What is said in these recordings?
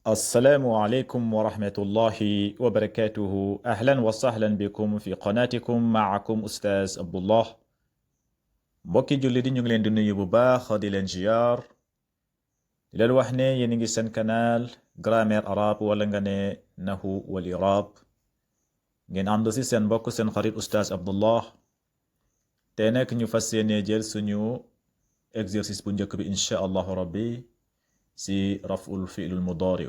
السلام عليكم ورحمة الله وبركاته. أهلا وسهلا بكم في قناتكم. معكم أستاذ عبد الله. mbokki julli di ñu ngi leen di nuyu bu baax di leen ziar di leen wax ne yéen ngi seen canal grammaire arabe wala nga ne nahu wal irab ngeen ànd si seen mbokk seen xarit Oustaz Abdullah. te nekk ñu fas yéene jël suñu exercice bu njëkk bi incha allahu rabbi si raful fi'lul mudari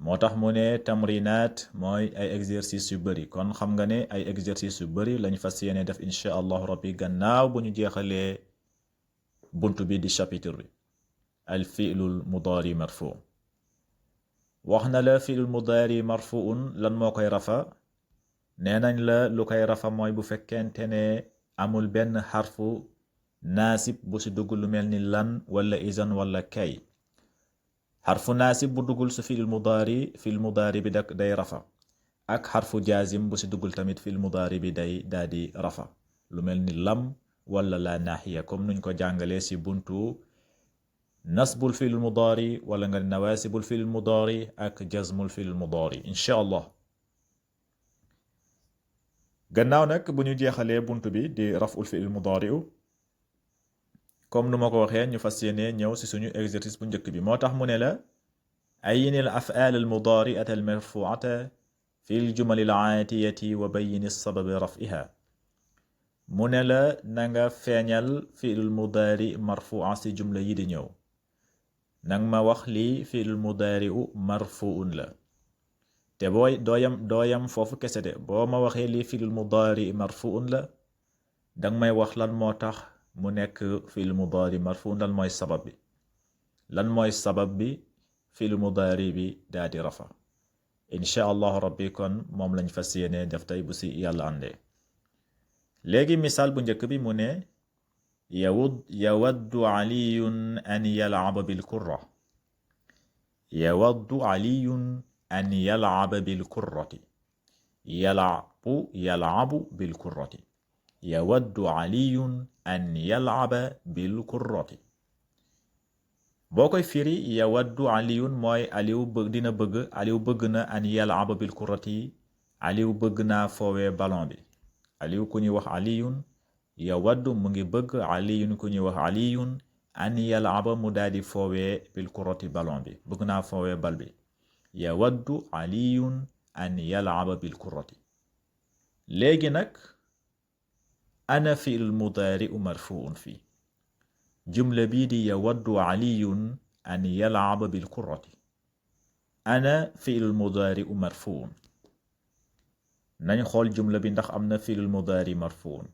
moo tax mu ne tamrinaat mooy ay exercice yu bëri kon xam nga ne ay exercice yu bëri lañ fas yéene def incha allahu rabbi gannaaw bu ñu jeexalee buntu bi di chapitre bi al fi'lul mudari marfu. wax na la fi'lul mudari marfuun lan moo koy rafa. nee nañ la lu koy rafa mooy bu fekkente ne amul benn xarfu naasib bu si dugg lu mel ni lan wala izan wala kay. xarfu naasib bu duggul si fi'l mudaari bi day rafa ak xarfu jaazim bu si duggul tamit fi'l mudaari bi day daadi rafa lu mel ni lam wala la naaxiya comme nuñ ko jàngalee si buntu nasbul fi'l mudaari wala nga nawaasibul fi'l mudaari ak jazmul fi'l mudaari incha allah. gannaaw nag bu ñu jeexalee buntu bi di raful fi'l mudaari comme nu ma ko waxee ñu fas yéene ñëw si suñu exercice bu njëkk bi moo tax mu ne la ayin al af'al al mudari'ata al marfu'ata fi al jumal al aatiyati wa bayyin sabab raf'iha. mu ne la na nga feeñal fi'l mudari marfu'a si jumla yi di ñëw nang ma wax lii fi'l mudari'u marfu'un la te booy dooyam foofu kese de boo ma waxee lii fi'l mudari marfu'un la dang may wax lan moo tax mu nekk fi'l mudaari marfu lan mooy sabab bi fi'l mudaari bi daa di rafa incha allahu rabbi kon moom lañ fas yéene def tey bu si yàlla àndee. léegi misaal bu njëkk bi mu ne yawaddu aliyun an yal'aba bil kurra. yawaddu aliyun an yal'aba bil kurrati. yal'abu bil kurrati. yawaddu aliyun an yal'aba bil kurrati. boo koy firi yawaddu aliyun mooy aliw bëgg na an yal'aba bil kurrati aliw bëgg naa foowee ballon bi. aliw ku ñuy wax aliyun yawaddu mu ngi bëgg aliyun ku ñuy wax aliyun an yal'aba mu daadi foowee bil kurrati ballon bi bëgg naa foowee bal bi. yawaddu aliyun an yal'aba bil kurrati. léegi nag ana fi'l mudaari'u marfu'un fii jumla bii di yawaddu aliyun an yal'aba bil kurrati. ana fi'l mudaari'u marfu'un. nañ xool jumla bi ndax am na fi'l mudaari marfu'un.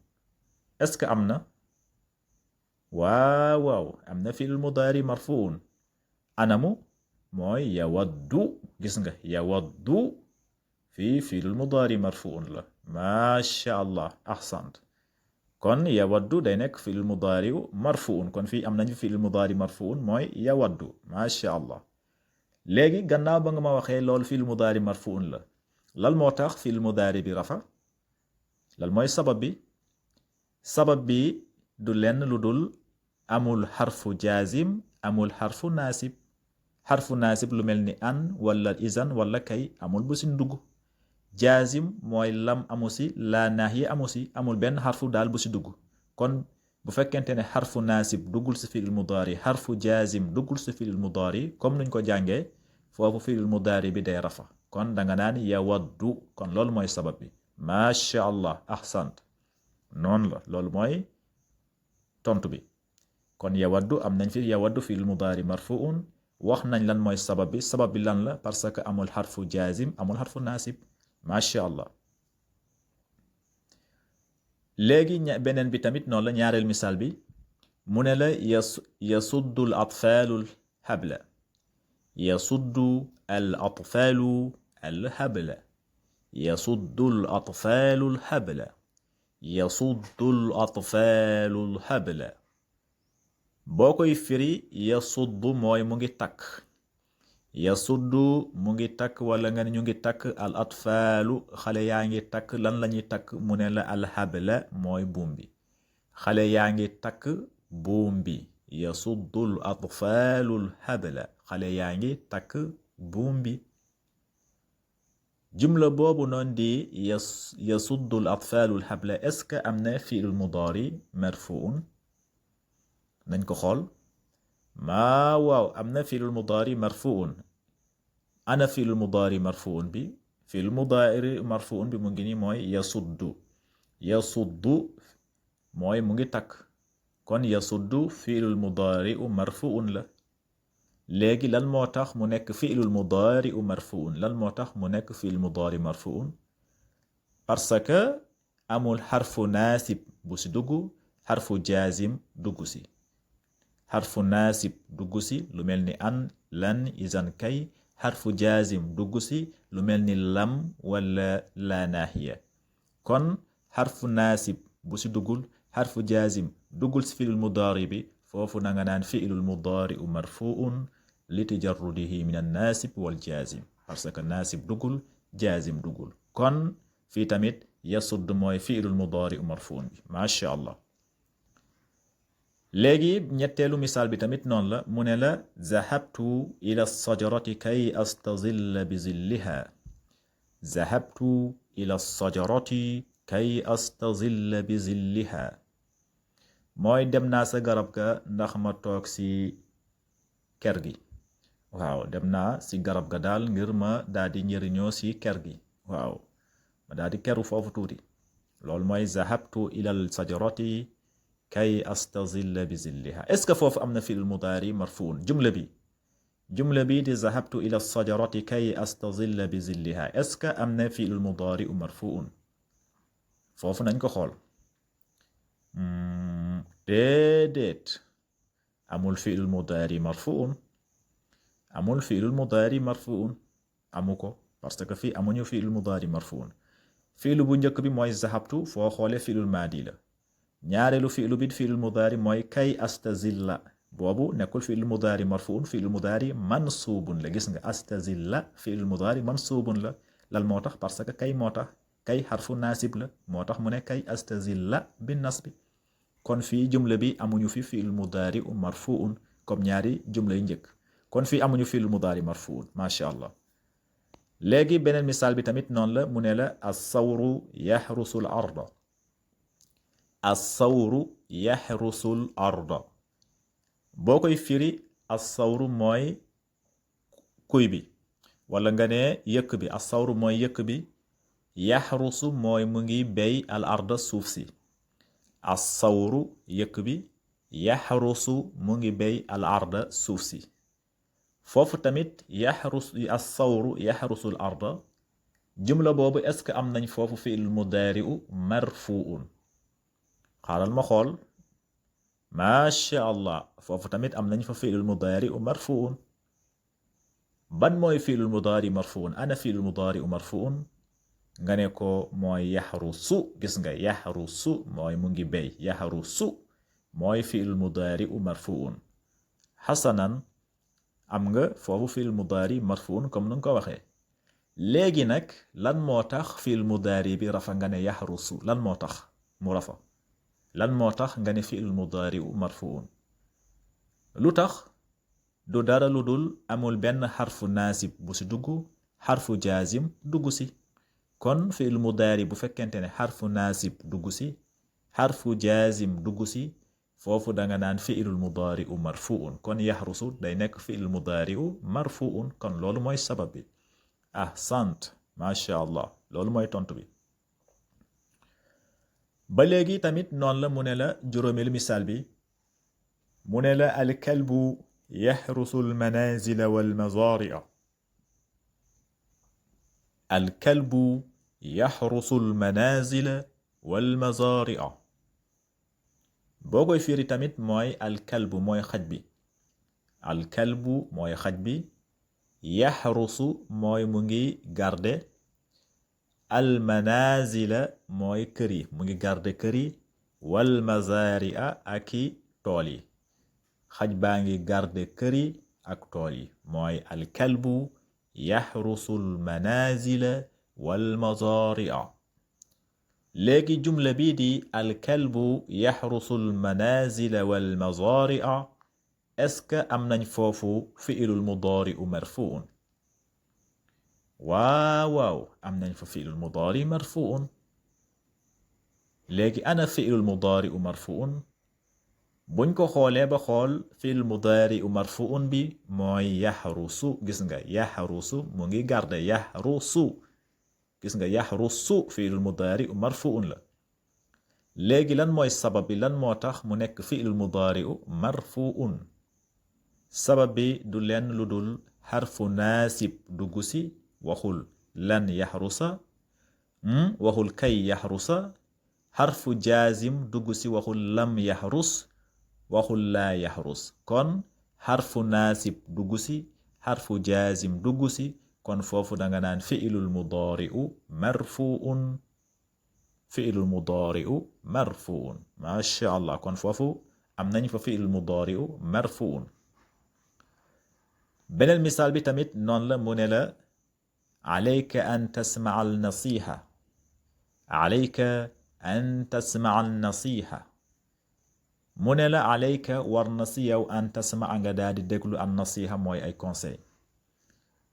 est-ce que am na? waaw am na fi'l mudaari marfu'un. anamu mooy yawaddu. gis nga yawaddu fii fi'l mudaari marfu'un la. maasha allah ahsant. kon yawaddu day nekk fi'l mudaari marfuun kon fii am nañu fi'l mudaari marfuun mooy yawaddu macha allah. léegi gannaaw ba nga ma waxee loolu fi'l mudaari marfuun la lan moo tax fi'l mudaari bi rafa lan mooy sabab bi du lenn lu dul amul xarfu jaazim amul xarfu naasib lu mel ni an wala izan wala kay amul bu si ndugg. jaazim mooy lam amu si laa naahiya amu si amul benn xarfu daal bu si dugg. kon bu fekkente ne xarfu naasib duggul si fi'l mudaari xarfu jaazim duggul si fi'l mudaari comme nuñ ko jàngee foofu fi'l mudaari bi day rafa kon danga naan yawaddu kon loolu mooy sabab bi. macha allah ahsant noonu la loolu mooy tontu bi. kon yawaddu am nañ fi yawaddu fi'l mudaari marfuun wax nañ lan mooy sabab bi lan la parce que amul xarfu jaazim amul xarfu naasib. macha allah. léegi beneen bi tamit noonu la ñaareel misaal bi mu ne la yasuddu al atfaalu al habla. yasuddu al atfaalu al habla. yasuddu al atfaalu al habla. yasuddu al atfaalu al habla. boo koy firi yasuddu mooy mu ngi takk. yasuddu mu ngi takk wala nga ne ñu ngi takk al atfaalu xale yaa ngi takk lan la ñuy takk mu ne la alhabla mooy buum bi xale yaa ngi takk buum bi. yasuddul atfaalul habla xale yaa ngi takk buum bi jumla boobu noon di yasuddu al atfaalu al habla est-ce que am na fi'l mudaari marfuun nañ ko xool waaw am na fi'l mudaari marfuun ana fi'l mudaari marfuun bi fi'l mudaari marfuun bi mu ngi ni mooy yasuddu mooy mu ngi takk kon yasuddu fi'lul mudaari marfuun la léegi lan moo tax mu nekk fi'lul mudaari marfuun lan moo tax mu nekk fi'l mudaari marfuun parce que amul xarfu naasib bu si dugg xarfu jaazim dugg si xarfu naasib dugg si lu mel ni an lan izan kay xarfu jaazim dugg si lu mel ni lam wala laa naahiya kon xarfu naasib bu si duggul xarfu jaazim duggul si fi'lul mudaari bi foofu na nga naan fi'lul mudaari marfuun li tajarrudihi min an naasib wal jaazim parce que naasib duggul jaazim duggul kon fii tamit yasudd mooy fi'lul mudaari marfuun bi macha allah léegi ñetteelu misaal bi tamit noonu la mu ne la zahabtu ila sajarati kay astazilla bi zilliha zahabtu ila sajarati kay astazilla bi zilliha mooy dem naa sa garab ga ndax ma toog si ker gi waaw dem naa si garab ga daal ngir ma daal di njëriñoo si ker gi waaw ma daal di keru foofu tuuti loolu mooy zahabtu ilal sajarati kay astazilla bi zilliha est-ce que foofu am na fi'l mudaari marfuun jumla bi di zahabtu ila sajarati kay astazilla bi zilliha est-ce que am na fi'l mudaari marfuun foofu nañ ko xool déedéet amul fi'l mudaari marfuun amu ko parce que fii amuñu fi'l mudaari marfuun fi'l bu njëkk bi mooy zahabtu foo xoole fi'lul maadi la ñaareelu fi'lu bi fi'l mudaari mooy kay astazilla boobu nekkul fi'l mudaari marfuun fi'l mudaari mansuubun la gis nga astazilla fi'l mudaari mansuubun la lan moo tax parce que kay moo tax kay xarfu naasib la moo tax mu ne kay astazilla bin nasbi kon fii jumla bi amuñu fi fi'l mudaari marfuun comme ñaari jumla yu njëkk kon fii amuñu fi'l mudaari marfuun macha allah léegi beneen misaal bi tamit noonu la mu ne la as-sawru yaxrusu al arda as-sawru yaxrusu al arda boo koy firi as-sawru mooy kuy bi wala nga ne yëkk bi as-sawru mooy yëkk bi yaxrusu mooy mu ngi béy al arda suuf si as-sawru yëkk bi yaxrusu mu ngi béy al arda suuf si foofu tamit as-sawru yaxrusu al arda jumla boobu est-ce que am nañ foofu fi'l mudaari'u marfuun xaaral ma xool macha allah foofu tamit am nañ fa fi'l mudaari'u marfuun ban mooy fi'l mudaari marfuun ana fi'l mudaari'u marfuun nga ne ko mooy yaxrusu gis nga yaxrusu mooy mu ngi béy yaxrusu mooy fi'l mudaari'u marfuun xasanan am nga foofu fi'l mudaari marfuun comme nu nga ko waxee léegi nag lan moo tax fi'l mudaari bi rafa nga ne yaxrusu lan moo tax mu rafa lan moo tax nga ne fi'l mudaari'u marfuun lu tax du dara lu dul amul benn xarfu naasib bu si dugg xarfu jaazim dugg si kon fi'l mudaari bu fekkente ne xarfu naasib dugg si xarfu jaazim dugg si foofu danga naan fi'lul mudaari'u marfuun kon yaxrusu day nekk fi'l mudaari'u marfuun kon loolu mooy sabab bi ahsant macha allah loolu mooy tontu bi ba léegi tamit noonu la mu ne la juróomeelu misaal bi mu ne la alkalbu yaxrusu almanazila walmazaari'a alkalbu yaxrusu almanazila walmazaari'a boo koy firi tamit mooy alkalbu mooy xaj bi alkalbu mooy xaj bi yaxrusu mooy mu ngi garde almanazila mooy kër yi mu ngi garde kër yi walmazaari'a ak i tool yi xaj baa ngi garde kër yi ak tool yi mooy alkalbu yaxrusu almanazila walmazaari'a léegi jumla bii di alkalbu yaxrusu almanazila walmazaari'a est-ce que am nañ foofu fi'lul mudaari'u marfuun waaw am nañ fa fi'lul mudaari marfuun. léegi ana fi'lul mudaari marfuun buñ ko xoolee ba xool fi'lul mudaari marfuun bi mooy yaxrusu. gis nga yaxrusu mu ngi garde yaxrusu. gis nga yaxrusu fi'lul mudaari marfuun la. léegi lan mooy sabab bi lan moo tax mu nekk fi'lul mudaari marfuun? sabab bi du lenn lu dul xarfu naasib dugg si waxul lan yaxrusa waxul kay yaxrusa. xarfu jaazim dugg si waxul lam yaxrus waxul laa yaxrus. kon xarfu naasib dugg si xarfu jaazim dugg si kon foofu danga naan fi'lul mudaari'u marfuun. fi'lul mudaari'u marfuun. maasha allah kon foofu am nañ fa fi'lul mudaari'u marfuun. beneen misaal bi tamit noonu la mu ne la alayka an tasma'a al nasiha. alayka an tasma'a an nasiha. mu ne la alayka war na si yow an tasma'a nga daal di déglu an nasiha mooy ay conseil.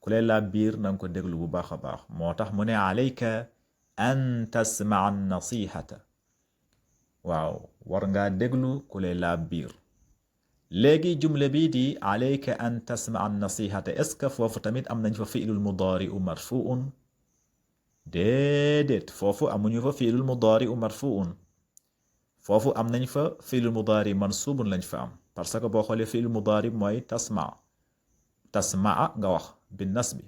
ku lay laa biir na nga ko déglu bu baax a baax moo tax mu ne alayka an tasma'a an nasihata. waaw war ngaa déglu ku lay laa biir. léegi jumle bii di alayka an tasma'a an nasihata est-ce que foofu tamit am nañ fa fi'lul mudaari'u marfuun? déedéet foofu amuñu fa fi'lul mudaari'u marfuun. foofu am nañ fa fi'lul mudaari mansubun lañ fa am parce que boo xoolee fi'lul mudaari mooy tasma'a nga wax bi nasbi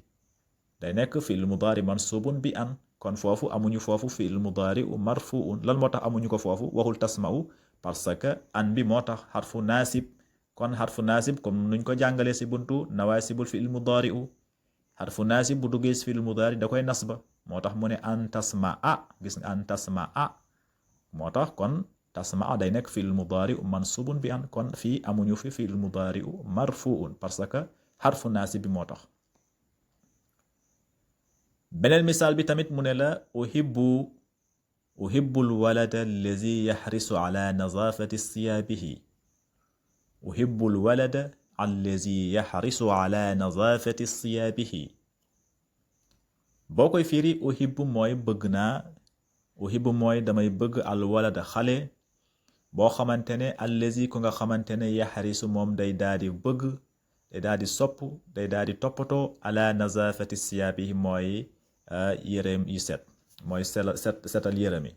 day nekk fi'lul mudaari mansubun bi an. kon foofu amuñu foofu fi'lul mudaari'u marfuun. lan moo tax amuñu ko foofu waxul tasma'u parce que an bi moo tax xarfu naasib. kon xarfu naasib comme nuñ ko jàngalee si buntu nawaasibul fi'l mudaari'u xarfu naasib bu duggee si fi'l mudaari da koy nasba moo tax mu ne an tasma'a. gis nga an tasma'a moo tax kon tasma'a day nekk fi'l mudaari'u mansubun bi an. kon fii amuñu fi fi'l mudaari'u marfuun parce que xarfu naasib bi moo tax. beneen misaal bi tamit mu ne la uhibbul walada allazi yaxrisu ala nazaafati siyaabihi. uhibbul walada allazi yaxrisu ala nazaafati siyaabihi. boo koy firi uhibbu mooy bëgg naa. uhibbu mooy damay bëgg al walada xale boo xamante ne allazi ko nga xamante ne yaxrisu moom day daal di bëgg day daal di sopp day daal di toppatoo ala nazaafati siyaabihi mooy yëreem yu set mooy setal yërëm yi.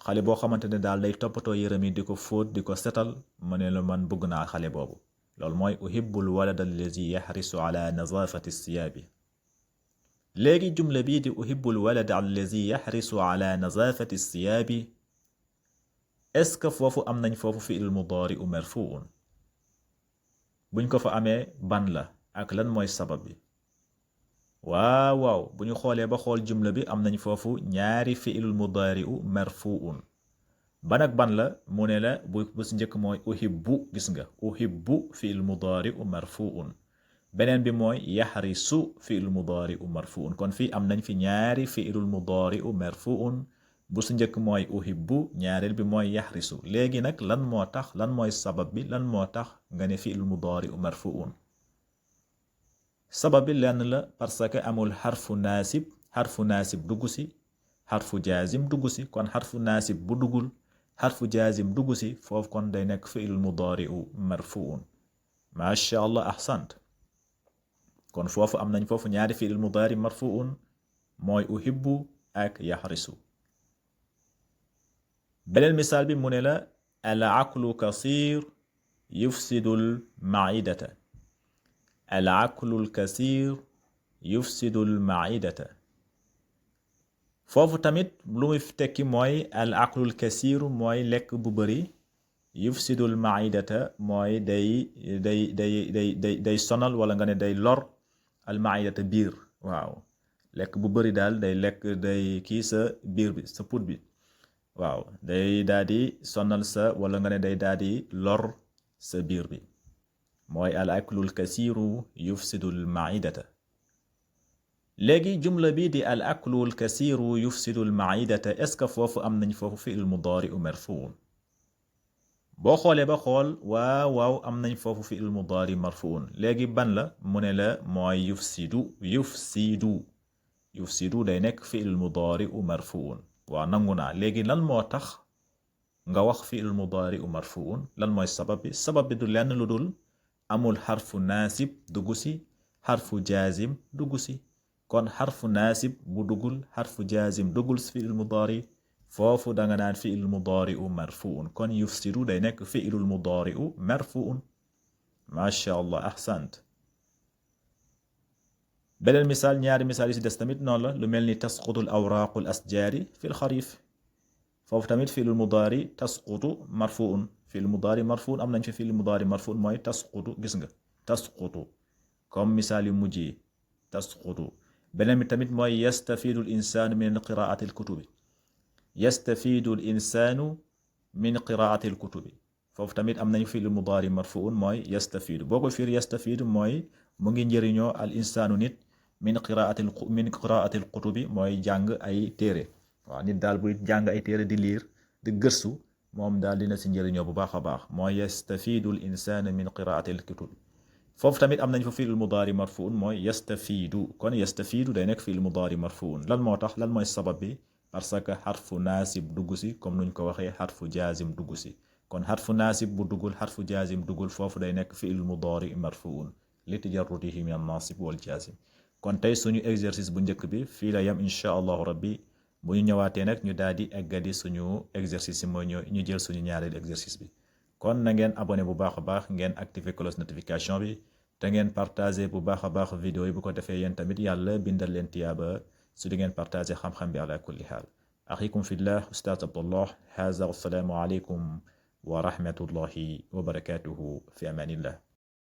xale boo xamante ne daal day toppatoo yërëm yi di ko fóot di ko setal ma ne la man bëgg naa xale boobu. loolu mooy uhibbul walada allazi yaxrisu ala nazaafati siyaabi. léegi jumla bii di uhibbul walada allazi yaxrisu ala nazaafati siyaabi est-ce que foofu am nañ foofu fi'l mudaari'u marfuun? buñ ko fa amee ban la ak lan mooy sabab bi? waaw bu ñu xoolee ba xool jumla bi am nañ foofu ñaari fi'lul mudaari'u marfuun. ban ak ban la mu ne la bu si njëkk mooy uhibbu. gis nga uhibbu fi'l mudaari'u marfuun. beneen bi mooy yaxrisu fi'l mudaari'u marfuun. kon fii am nañ fi ñaari fi'lul mudaari'u marfuun. bu si njëkk mooy uhibbu ñaareel bi mooy yaxrisu. léegi nag lan moo tax lan mooy sabab bi lan moo tax nga ne fi'l mudaari'u marfuun? sabab bi lenn la parce que amul xarfu naasib dugg si xarfu jaazim dugg si. kon xarfu naasib bu duggul xarfu jaazim dugg si foofu kon day nekk fi'l mudaari'u marfuun. maasha allah ahsant. kon foofu am nañ foofu ñaari fi'l mudaari marfuun mooy uhibbu ak yaxrisu. beneen misaal bi mu ne la al aqlu kasir yufsidul maidata. al aklul kasir yufsidul maidata. foofu tamit lu muy tekki mooy al aklul kasir mooy lekk bu bari. yufsidul maidata mooy day sonal wala nga ne day lor al maidata biir. waaw lekk bu bari daal day lekk day kii sa biir bi sa put bi. waaw day daal di sonal sa wala nga ne day daal di lor sa biir bi mooy al aklul kasiru yufsidul maidata. léegi jumla bi di al aklul kasiru yufsidul maidata est-ce que foofu am nañ foofu fi'l mudaari'u marfuun? boo xoolee ba xool waaw am nañ foofu fi'l mudaari marfuun. léegi ban la mu ne la mooy yufsidu. yufsidu day nekk fi'l mudaari'u marfuun waa nangu naa léegi lan moo tax nga wax fi'l mudaari'u marfuun lan mooy sabab bi du lenn lu dul amul xarfu naasib dugg si xarfu jaazim dugg si kon xarfu naasib bu duggul xarfu jaazim duggul si fi'l mudaari foofu danga naan fi'l mudaari'u marfuun kon yufsidu day nekk fi'lul mudaari'u marfuun macha allah ahsant beneen misaal ñaari misaal yi si des tamit noonu la lu mel ni tasqutul awraaqul asjaari fil xarif foofu tamit fi'lul mudaari tasqutu marfuun fi'l mudaari marfuun am nañ fi fi'l mudaari marfuun mooy tasqutu gis nga tasqutu comme misaal yu mujj yi tasqutu beneen mi tamit mooy yastafiidu l insaanu min qiraati l kutubi yastafiidu l insaanu min qiraati l kutubi foofu tamit am nañ fi'l mudaari marfuun mooy yastafiidu boo ko fiir yastafiidu mooy mu ngi njëriñoo al insaanu nit min qiraati l kutubi mooy jàng ay téere waaw nit daal buy jàng ay téere di liir di gëstu moom daal dina si njëriñoo bu baax a baax mooy yastafiidu l insaanu min qiraati l kutubi foofu tamit am nañ fa fi'l mudaari marfuun mooy yastafiidu kon yastafiidu day nekk fi'l mudaari marfuun lan moo tax lan mooy sabab bi parce que xarfu naasib dugg si comme nuñ ko waxee xarfu jaazim dugg si kon xarfu naasib bu duggul xarfu jaazim duggul foofu day nekk fi'l mudaari marfuun li tajarrudihi min an-naasib wal jaazim kon tey suñu exercice bu njëkk bi fii la yam insha allahu rabbi bu ñu ñëwaatee nag ñu daal di eggadi suñu exercice yi mooy ñu jël suñu ñaareelu exercice bi kon na ngeen abonné bu baax a baax ngeen activer cloche notification bi te ngeen partager bu baax a baax vidéo yi bu ko defee yéen tamit yàlla bindal leen tiyaaba su di ngeen partager xam-xam bi ala kulli xaal axikum fillah ustaz Abdullah haza wassalaamu aleykum wa rahmatullahi wa barakatuhu fi amanillah